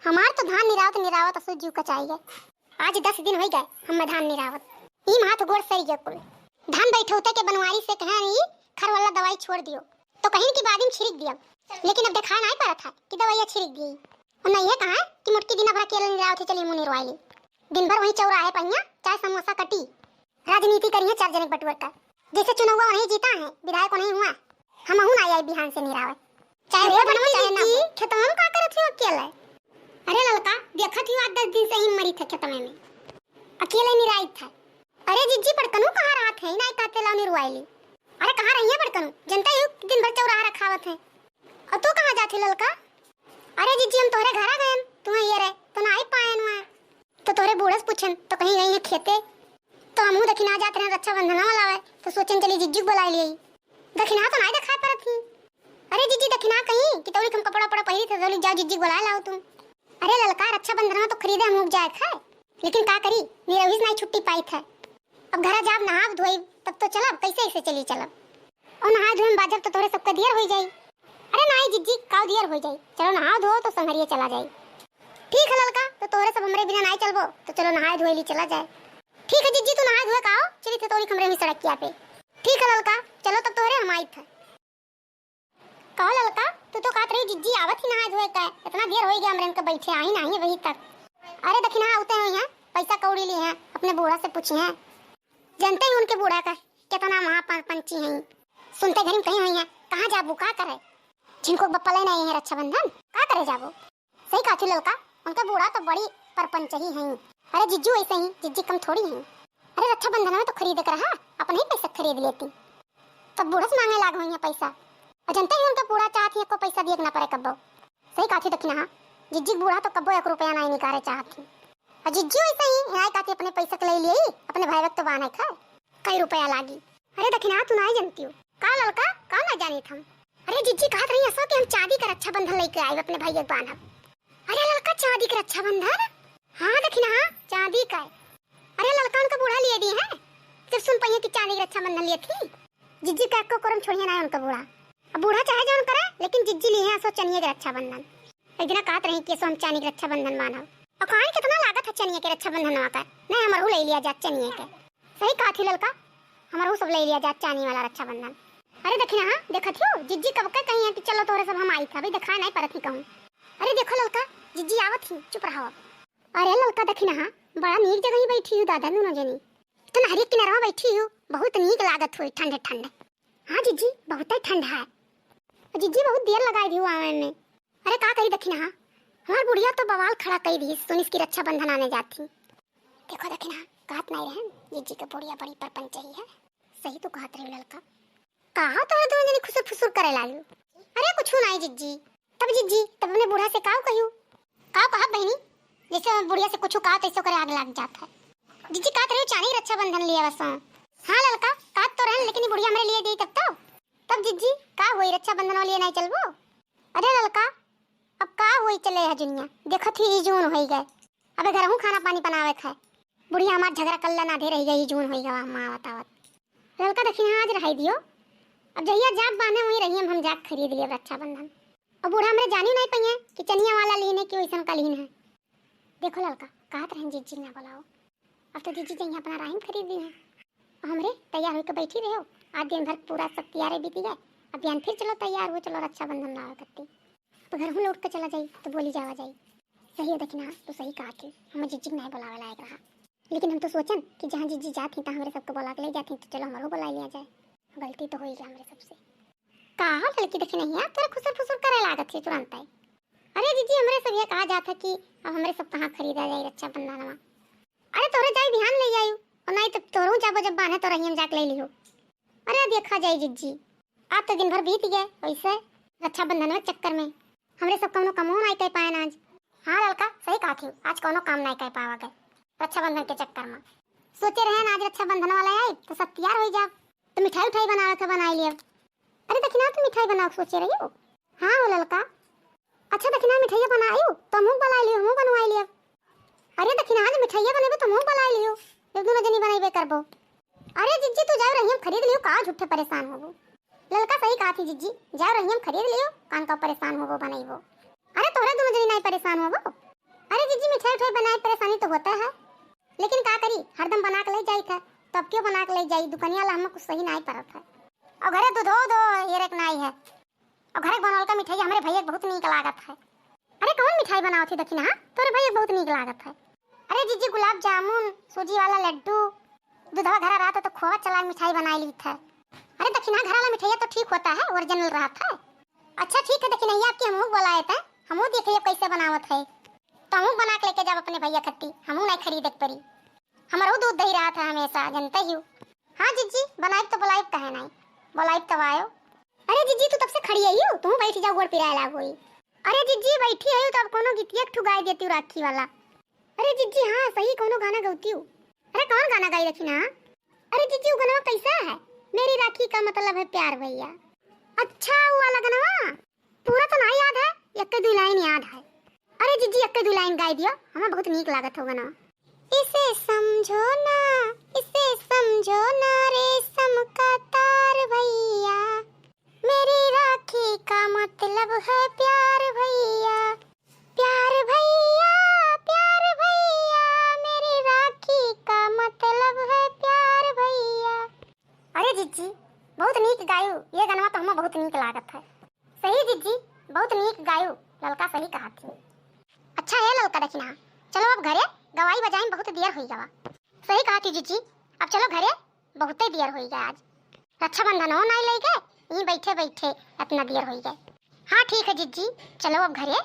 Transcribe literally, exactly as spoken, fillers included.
हमार तो धान निरावत निरावत असो जीव कचाई गए। आज दस दिन होई गए हम धान निरावत। ई माथ गोड़ सरी गए कुल। धान बैठौते के बनवारी से कहे ई खर वाला दवाई छोड़ दियो, तो कहीं की बाद में छिड़क दिया, लेकिन अब देखा नहीं पड़त है कि दवाइया छिड़क दी। और नहीं है कहा कि मोटकी दिन भर अकेले निरावत है, चलिए मुँह निरवाई ली। दिन भर वहीं चौराहे पहिया चाय समोसा कटी, राजनीति करिए चार जने बटुअर का। जैसे चुनौआ नहीं जीता है, विधायक नहीं हुआ, हमहू ना आई बिहान से निरावे। चाहे अरे रोड बनवल चाहे ना जी, हो। खेतवा में का करत हो अकेले? अरे ललका, देखत ही आज दस दिन से ही मरी थे खेतवे में, अकेले निराई था। अरे जिज्जी, बड़कनू कहाँ रहत है? नहीं कहते लाओ निरवाई ली। अरे कहाँ रही है बड़कनू? जनता ही दिन भर चौराहा रखावत है। और तू कहाँ जात है ललका? अरे जिज्जी, हम तोहरे घरा गए, तुम्हें ये रहे तो ना आई पाए हुआ। तो तोहरे बूढ़ा से पूछन तो कहीं गई है खेते, तो हमहू दखिना जात रहे रक्षाबंधन वाला आवे, तो सोचन चली जिज्जी को बुला लिए। दखिना तो नहीं दिखाई पड़त ही। अरे जिज्जी, दखिना कहीं कि तौली हम कपड़ा पड़ा पहिरी थे, तौली जाओ जिज्जी को बुला लाओ तुम। अरे ललका, रक्षाबंधन में तो खरीदे हम लोग जाए थे, लेकिन का करी, निरहुई से नहीं छुट्टी पाई थे। अब घरा जाब नहाब धोइब तब तो चलब, कैसे ऐसे चली चलब। और नहाए धोए में बाजब तो तोहरे सबके दियर होई जाई। अरे नाई जिज्जी, काव दियर होई जाई, चलो नहाओ धोओ तो संघरिया चला जाई। ठीक है ललका, तो तोहरे सब हमरे बिना नाई चलबो, तो चलो नहाए धोए ली चला जाए। ठीक है जिज्जी, तू नहाए धोए का आओ, चली थे तोरी कमरे में सड़क किया पे। ठीक है ललका, चलो तब तोहरे हम आई थे। कहो ललका, तू तो कहत रही जिज्जी आवत ही नहाए धोए का, इतना देर होई गया हमरे इनके बैठे, आई नहीं वही तक। अरे दखिना आते हैं यहाँ, पैसा कौड़ी लिए हैं, अपने बूढ़ा से पूछे हैं। जनते ही उनके बूढ़ा का कितना महापंची हैं। सुनते घरी में कहीं हुई हैं, कहाँ जाबू, का करे? जिनको बप्पा लेना ही है रक्षाबंधन, का करे जाबू? सही कहती ललका, उनके बूढ़ा तो बड़ी परपंच ही हैं। अरे जिज्जू ऐसे ही, जिज्जी कम थोड़ी हैं। अरे रक्षाबंधन में तो खरीदे के रहा, अपने ही पैसा खरीद लेती। तब बूढ़ा से मांगे लाग हुई है पैसा। और जनते ही उनके बूढ़ा चाहती है को पैसा दिए के ना पड़े कब्बो। सही कहती दखिना, हाँ, जिज्जी के बूढ़ा तो कब्बो एक रुपया नहीं निकाले चाहती। और जिज्जी वैसे ही यहाँ कहती अपने पैसा के ले लिए, अपने भाई वक्त बाने खाए, कई रुपया लागी। अरे दखिना, तू नहीं जानती हो का ललका, का ना जानी हम। अरे जिज्जी कहत रही असो कि हम चांदी का रक्षाबंधन लेके आए अपने भाई के बांधब। अरे ललका, चांदी का रक्षाबंधन? हाँ दखिना, हाँ, चांदी का। अरे ललका, उनका बूढ़ा लिए दी है, जब सुन पाइए कि चांदी का रक्षाबंधन लिए थी। जिज्जी का एको करम छोड़िए ना उनका बूढ़ा। अब बूढ़ा चाहे जौन करे, लेकिन जिज्जी लिए हैं असो चनिए के रक्षाबंधन। एक दिना कहत रही कि असो हम चानी के रक्षाबंधन बांधब। और कहानी कितना लागत है चनिए के रक्षाबंधन वहाँ का? नहीं, हमरहू ले लिया जात चनिए के। सही कहत ही ललका, हमरहू सब ले लिया जात चानी वाला रक्षाबंधन। अरे दखिना, हाँ, देखत हो, जिज्जी कब के कही है कि चलो तोहरे सब हम आई था, अभी दिखाए नहीं परत ही कहूँ। अरे देखो ललका, जिज्जी आवत ही, चुप रहो। अरे ललका दखिना, हाँ, बड़ा नीक जगह ही बैठी हूँ दादा, दोनों जनी। तो नहरी किनारवा बैठी हूँ, बहुत नीक लागत हुई, ठंडे ठंडे। हाँ जिज्जी, बहुते ठंड है। जिज्जी बहुत देर लगाई दी आवे में। अरे का करी दखिना, हाँ, हमार बुढ़िया तो बवाल खड़ा कई दी, सुनिस की रक्षाबंधन आने जाती। देखो दखिना, कहत नहीं रहन, जिज्जी के बुढ़िया बड़ी परपंच ही है। सही तो कहत रही ललका। का हो तोहरे दोनों जनी खुसुर फुसुर करे लागू? अरे कुछ नहीं जिज्जी। तब जिज्जी, तब अपने बूढ़ा से काव कहियो? काव कहब बहिनी, जैसे हम बुढ़िया से कुछ कहा तैसे ओकरे आग लाग जात है। जिज्जी कहत रही चानी रक्षाबंधन लिए बस। हाँ ललका, कहत तो रहन लेकिन ई बुढ़िया हमरे लिए दी तब तो। तब जिज्जी, का होई रक्षाबंधन लिए नहीं चलबो? अरे ललका, अब का होई चले है दुनिया, देखत ही ई जून होई गए। अबे घरहू खाना पानी बनावे खाए। बुढ़िया हमार झगड़ा कल्ला ना दे रही गई, जून होई गवा हम आवत आवत। ललका दखिना आज रहाई दियो, अब जहिया जाब बांधे वहीं रही हम, हम जाके खरीद लिए रक्षाबंधन। और बूढ़ा हमरे जानी नहीं पाइए कि चनिया वाला लीन है कि वैसन का लीन है। देखो ललका, कहत रहन जिज्जी ना बोलाओ, अब तो जिज्जी जइया अपना राहिम खरीद ली है। हमरे तैयार होके बैठी रहो, आज दिन भर पूरा सब तैयारे बीती गए। अब बिहान फिर चलो तैयार हो, चलो रक्षाबंधन ना करती। अब घर हूँ लौट के चला जाई तो बोली जावा जाई। सही हो दखिना, तो सही कहा थी, हम जिज्जी नहीं बुलावे लायक रहा, लेकिन हम तो सोचन कि जहाँ जिज्जी जात ही तो हमरे सबको बुला के ले जाती, तो चलो हमरो बुला लिया जाए। गलती तो हो ही गया हमरे सबसे। का हो लड़की दखिना, तोरे खुसर फुसर करे लागत है तुरंत आई। अरे जिज्जी, हमरे सब ये कहा जात है कि अब हमरे सब कहाँ खरीदा जाई रक्षाबंधन में। अरे तोरे जाई बिहान ले आयु, और नहीं तो तोरू जाबो जब बांधे तो रही हम जाके ले लियो। अरे देखा जाई जिज्जी, आप तो दिन भर बीत गए वैसे रक्षाबंधन में चक्कर में, हमरे सब कौनो कमो नहीं कर पाए आज। हाँ ललका, सही कहा थी, आज कौनो काम नहीं कर पावा गए रक्षाबंधन के चक्कर में। सोचे रहे आज रक्षाबंधन वाला आई तो सब तैयार हो जाब, तो मिठाई उठाई बनावे के बनाई लियब। अरे दखिना, तू मिठाई बनावे के सोचे रही हो? हाँ हो ललका। अच्छा दखिना, मिठाइया बनायू तो हमहू बुलाई लियो, हमहू बनवाई लियो। अरे दखिना, आज मिठाइया बनेबे तो हमहू बुलाई लियो, जब दोनों जनी बनैबे करबो। अरे जिज्जी, तू जाओ रही हम खरीद लियो, का झूठे परेशान होबो। ललका सही कहा थी जिज्जी, जाओ रही हम खरीद लियो, कान का परेशान होबो बनैबो। अरे तोहरे दोनों जनी नहीं परेशान होबो, मिठाई बनाए परेशानी तो होता है, लेकिन का करी, हरदम बना के ले जाई था, तो अब क्यों बना के ले जाई, दुकानिया ला हमें कुछ सही नाई परत है। और घरे दूधो दो ये रेक नाई है, और घरे बनल का मिठाई हमरे भैया के बहुत नीक लागत है। अरे कौन मिठाई बनावत है दखिना? हाँ, तोरे भैया के बहुत नीक लागत है। अरे जिज्जी, गुलाब जामुन, सूजी वाला लड्डू, दूधवा धरा रहत है तो खोवा चला मिठाई बनाई ली था। अरे दखिना, घर वाला मिठाइया तो ठीक होता है, ओरिजिनल रहत है। अच्छा ठीक है दखिनैया, आपकी हमहू बोलाए थे, हमहू देखिए कैसे बनावत है, तो हमहू बना के लेके जाब अपने भैया खत्ती, हमहू नहीं खरीदे के परी। हमारो दूध दही रहत है हमेशा, जनते ही हो। हाँ जिज्जी, बनाइब तो बोलाइब, कहे नहीं, बोलाइब तब आयो। अरे जिज्जी, तू तब से खड़ी आई हो, तू बैठ जाओ, गोड़ पिराए लाग होई। अरे जिज्जी, बैठी है तो अब कोनो गीतिया एक ठू गाय देती हूँ राखी वाला। अरे जिज्जी, हाँ सही, कोनो गाना गौती हूँ। अरे कौन गाना गाई रखी ना? अरे जिज्जी, वो गनवा कैसा है? मेरी राखी का मतलब है प्यार भैया। अच्छा, वो वाला गनवा? पूरा तो नहीं याद है, एक दो लाइन याद है। अरे जिज्जी, एक दो लाइन गाई दियो, हमें बहुत नीक लागत हो गनवा। इसे समझो ना, इसे समझो ना, रेशम का तार भैया, मेरी राखी का मतलब है प्यार भैया, प्यार भैया, प्यार भैया, मेरी राखी का मतलब है प्यार भैया। अरे जिज्जी, बहुत नीक गायू, ये गनवा तो हमें बहुत नीक लागत है। सही जिज्जी, बहुत नीक गायू, ललका सही कहा थी। अच्छा है ललका दखिना, चलो अब घरे, गवाई बजाई में बहुत देर हो गवा। सही कहा थी जिज्जी, अब चलो घरे, बहुते देर हो गया आज। रक्षाबंधन हो नहीं ले गए, यहीं बैठे बैठे इतना देर हो गए। हाँ ठीक है जिज्जी, चलो अब घरे,